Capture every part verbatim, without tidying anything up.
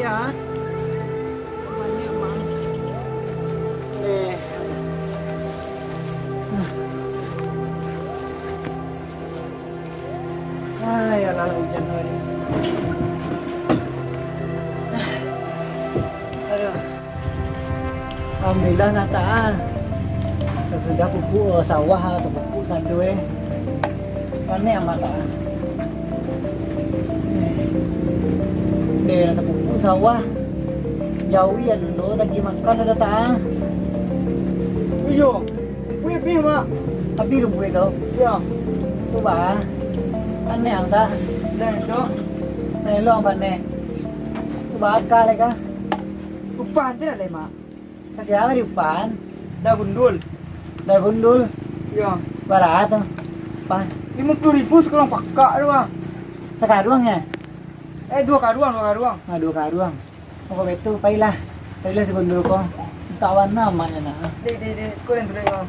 Ya. Banyak, Mang. Eh. Ah, ya lah, hujan hari. Aduh. Alhamdulillah, nak tak, ah. Sasudah pupuk, eh, sawah atau pupuk sado, eh. Panek amat, tak, ah. Eh, nak pupuk sawah. Jauh ya dulu, lagi makan ada, tak, ah. Iyo. Kuih, kuih, Mak. Tapi lumbuik tu. Iyo. Cuba. Panek ang tak? Dah elok. Dah elok ang panek. Cuba akal ya kah? Upah nanti lah, Mak. Kasih apa di upah? Dah gundul. Dah gundul? Iyo. Bara tu? Upah? Lima puluh ribu sakarung pakak tu, ah. Sakaruang ya? Eh, dua karuang, dua karuang. Ah, dua karuang. Mako baitu, pailah. Pailah sagundul ko. Mintak wana amaknyo nak. Dek, dek, dek. Ko nan tu, dek, ko.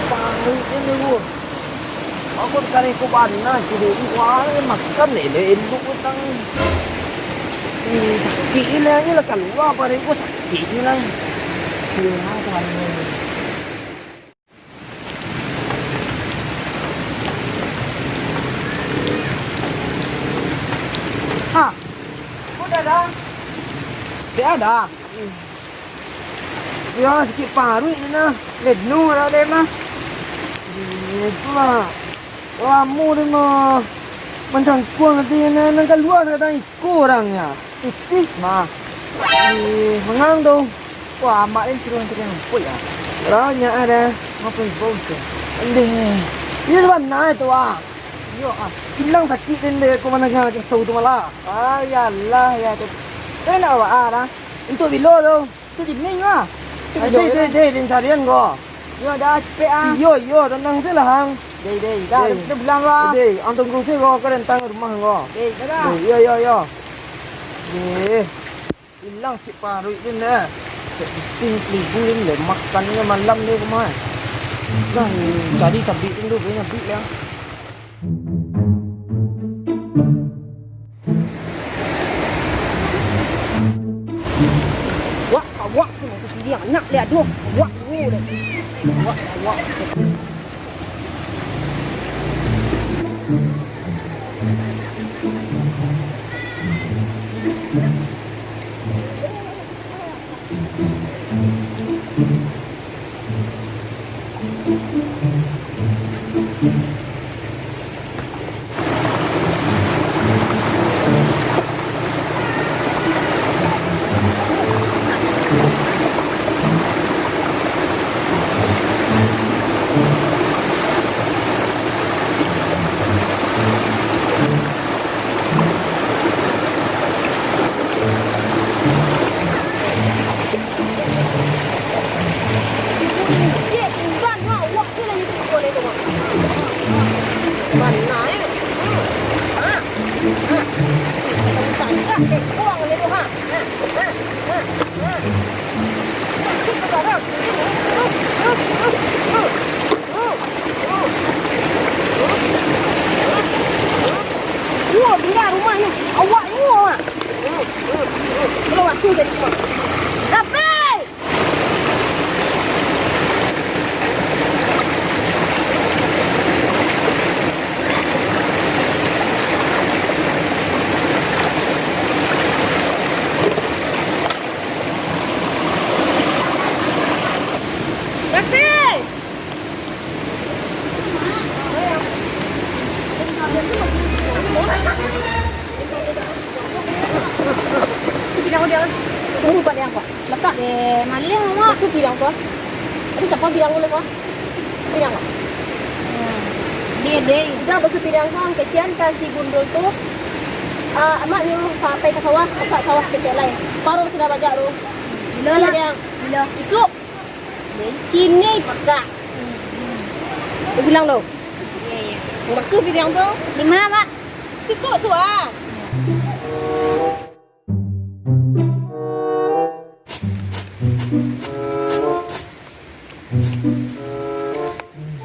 Paruik ni, Bu. Aku sekarang ikut bana, cili. Wah, makan elok-elok utang. Eh, sakik ni lah, ni lah kalua paruik ku, sakik ni lah. Aduh, apa ni? Ha, kok dah dah? Dah dah. Yo, sakik paruik ni nah. Lenu lah deh mah. Itulah. Lamo deh mah. Mancangkuang hati ni, nan kalua dah datang iko orangnya. Tipis mah. Ih, mangang tu. Wah, amak ni turun-turun rumput ya. Banyak ada. Apa bau tu? Andeh. Iya, sabana itu, ah. Iyo, ah. Hilang sakik den deh, kau mana kau tahu tu malah. Ah, ya Allah, ya tu. Kau nak bawa ah, dah? Untuk bilo tu. Tu jenis mah. Tu Ah, bilo deh, je deh, lah. Deh, den carian ko. Yo, dah, cepek ah. Iyo, iyo, tenang se lah, Hang. Deh, deh, dah, Deh. Kita pulang lah. Deh, ang tunggu se ko, kau datang ke rumah ko. Deh, dah, dah. Deh, iyo, iyo, iyo. Deh. Ilang sakik paruik tu nah. Sakik pitih, palibu ni lah. Makan ni malam ni rumah. Dah, tadi sabik tu, tu, dia sabik lah. Wak, awak tu masih kiri anak dia, aduh. Wak, tu dah. Wak, wak. Wah, bina rumah ni. Awak ni, wah. Kalau waktu dari rumah. Tapi Kasih! Tunggu, Pak, dia, Pak. Letak. Eh, maleh, Mak. Basuh piriang tu, ah. Tadi siapa bilang boleh, Mak? Piriang, Mak. Hmm. Dia, dia. Sudah basuh piriang tu, ang kecian ka si Gundul tu. Ah, Amak nyuruh sampai ka sawah, buka sawah saketek lai. Paruik sudah bajak tu. Bila lah? Piriang. Bila? Isuk. Kini, Kak. Bilang lo. Iya, iya. Maksud bilang tu? Di mana, Mak? Situ tu ah.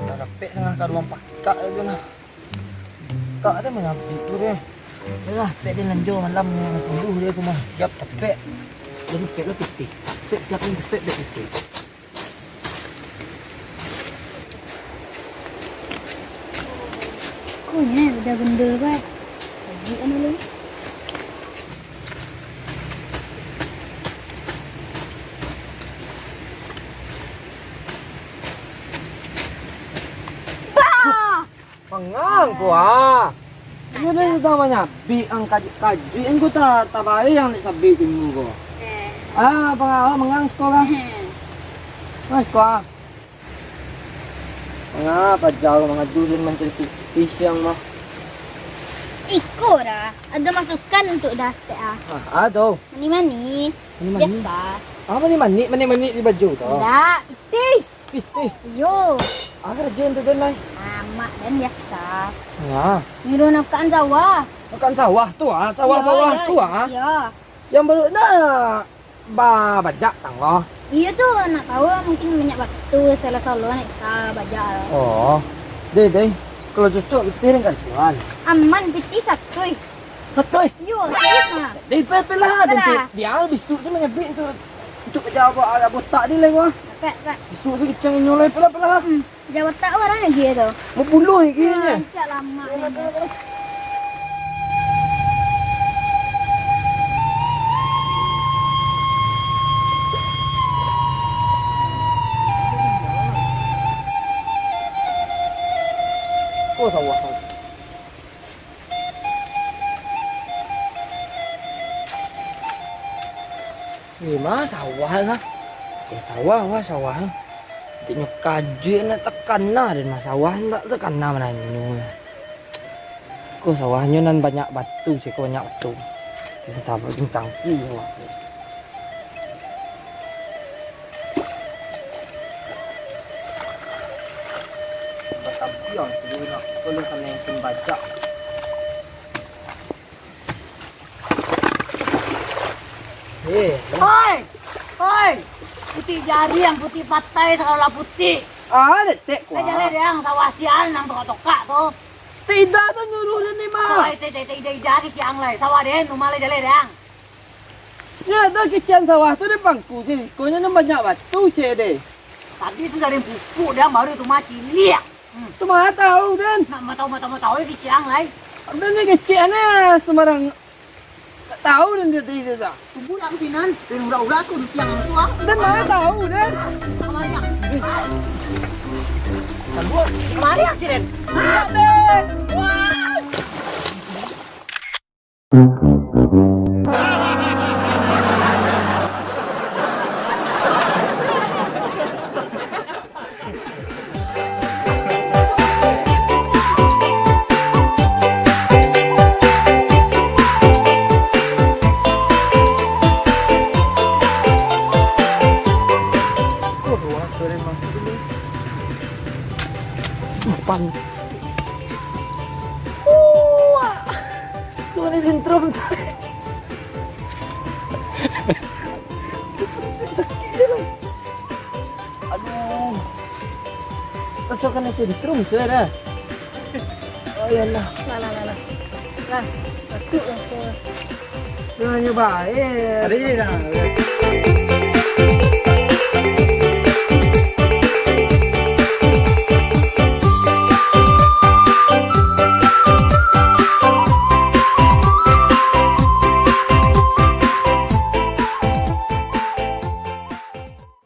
Dah dapek sangah ka ruang pakak tu nah. Tak ada manyabik tu deh. Alah, pek dia lanjo malam ni, tunggu dia tu mah. Siap dapek. Jadi pek lah pitih. Pek siap ni, pek dek pitih. Kok nyo udah gundul bae. Lagi anu lagi. Bah! Mangang ko ah. Iyo dah sudah manyabik ang kajuik-kajuik ang ko ta tabayang dek sabik timu ko. Eh. Ah, bang awak mangang siko lah. Eh. Nah, siko ah. Manga paja ko mangadu dan mancari pisiang mah. Iko dah, ado masukan untuak dah tek ah. Ah, ado. Mani-mani. Mani-mani. Biasa. Ah, mani-mani, mani-mani di baju tu. Indak, pitih. Pitih. Iyo. Ah, karajo untuak den lai. Amak den biasa. Nah. Ngiruang nakaan sawah. Nakaan sawah tu ah, sawah bawah tu ah. Iyo. Yang baru nak ba bajak tanggo. Iyo tu nak tahu mungkin banyak waktu salah solo nak sa bajak. Oh. Deh, deh. Kalau cocok pitih kan tuan. Aman pitih satu. Satu. Yo, terus nah. Deh, pe pe lah. Deh, pe. Dia bisuk tu manyabik tu. Untuk kerja apa ada botak dia lah gua. Pek, pek. Bisuk tu kecang inyo lah, pe lah, pe lah. Hmm. Jawa tak barang lagi tu. Mau puluh lagi ni. Rancak lama ni. Oh, sawah. Eh, ma sawah lah. Eh, sawah, wah, sawah. Intinyo kajuik nak takana den mah sawah, indak takana mananyo. Ko sawahnyo nan banyak batu, ceko banyak batu. Sawah bintang ku sawah. Batampiang tu nak tolong kena yang sembajak. Eh, oi! Oi! Putih jari yang putih patai sagalo lah putih. Ah, detek ku. Jaleh deh ang sawah sial nang tokak-tokak tu. Tidak tu nyuruh dia ni mah. Oi, teh teh teh ida jari siang lai. Sawah den, rumah lai jaleh deh ang. Ya, tu kician sawah tu di pangku sih. Konyo ni banyak batu ceh deh. Tadi sudah den pupuk deh ang baru tu mah ciliak. Hmm. Tu mana tahu den. Nak mau tahu, mau tahu, mau tahu kician lai. Den ni kician ni sembarang. Tak tahu dan dia tidak tahu. Tunggu lah sinan. Dia urak-urak tu tiang tu ah. Dan mana tahu dan. Kemari ah. Kemari ah sinan. Wah. Pan. Wah. Sudah sentrum. Aduh. Raso kanai sentrum sudah dah. Oh iyalah. Lah, lah, lah, lah. Lah, batuk lah. Dah nyoba. Eh. Tadi dah.